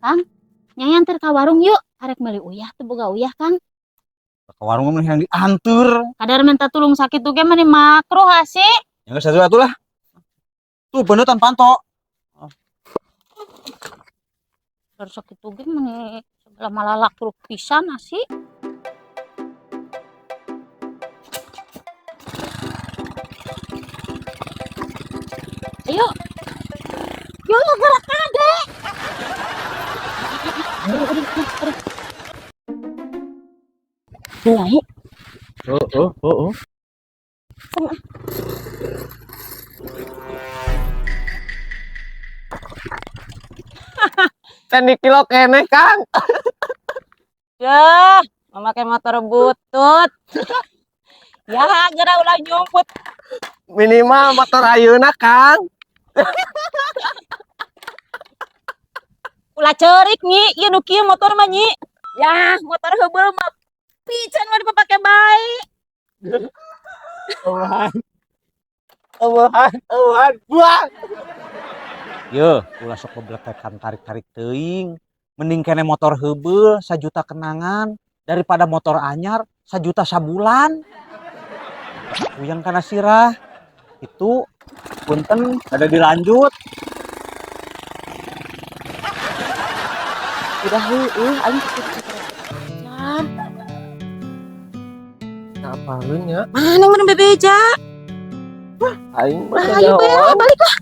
Kang, Nyai anter ka warung yuk. Arek meuli uyah, teu boga uyah, Kang. Ke warung mah yang dianter. Kadar minta tulung sakitu ge mani makruh sih. Yang satu atuh lah. Tuh bener panto. Kadar sakitu ge mani segala malalak makruh pisan sih. Ayo. Yo, gerak kade. Aduh, aduh, aduh. Nyai. Oh. Can di kilo keneh, Kang. Yah, memakai motor butut. Ya, geura ulah nyumput. Minimal motor ayeuna, Kang. Ulah ceurik, Nyi, ieu nu kieu motor mah, Nyi. Yah, motor heubeul mah pican mah dipake bae. Eueuhan. Eueuhan, eueuhan, buang. Yeuh, ulah sok bebletekan tarik-tarik teuing. Mending kene motor heubeul sajuta kenangan daripada motor anyar sajuta sabulan. Puyeng kana sirah. Itu punten ada dilanjut. Udah heueuh aing can. Apalun nya? Mana mun bebeja? Aing mah Nah, ayo bae lah, balik lah.